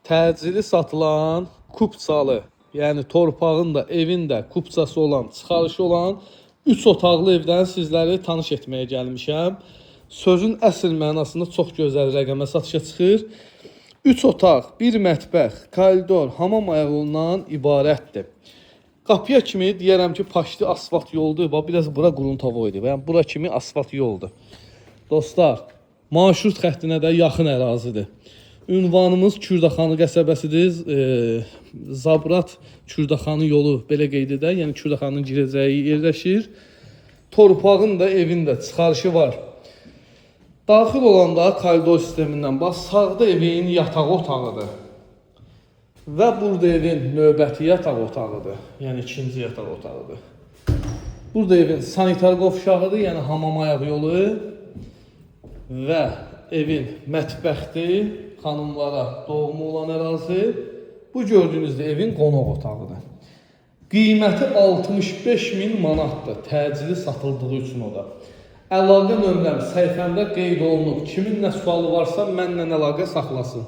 Təcili satılan kupçalı, yəni torpağın da, evin də kupçası olan, çıxarışı olan 3 otaqlı evdən sizləri tanış etməyə gəlmişəm. Sözün əsl mənasında çox gözəl rəqəmə satışa çıxır. 3 otaq, 1 mətbəx, koridor, hamam ayağından ibarətdir. Qapıya kimi deyərəm ki, paşdı asfalt yoldur. Bax biraz bura qruntavoydur. Yəni bura kimi asfalt yoldur. Dostlar, marşrut xəttinə də yaxın ərazidir. Ünvanımız Kürdəxanı qəsəbəsidir. Zabrat Kürdəxanı yolu belə qeyd edək. Yəni Kürdəxanının girəcəyi yerləşir. Torpağın da evin də çıxarışı var. Daxil olanda koridor sistemindən bax sağda evin yataq otağıdır. Və burada evin növbəti yataq otağıdır. Yəni ikinci yataq otağıdır. Burada evin sanitar qovşağıdır, yəni hamam ayaq yolu və evin mətbəxdir, xanımlara doğumu olan ərazi. Bu gördüyünüz də evin qonaq otağıdır. Qiyməti 65 min manatdır, təcili satıldığı üçün o da. Əlaqə nömrəm səhifəmdə qeyd olunub. Kimin nə sualı varsa mənlə əlaqə saxlasın.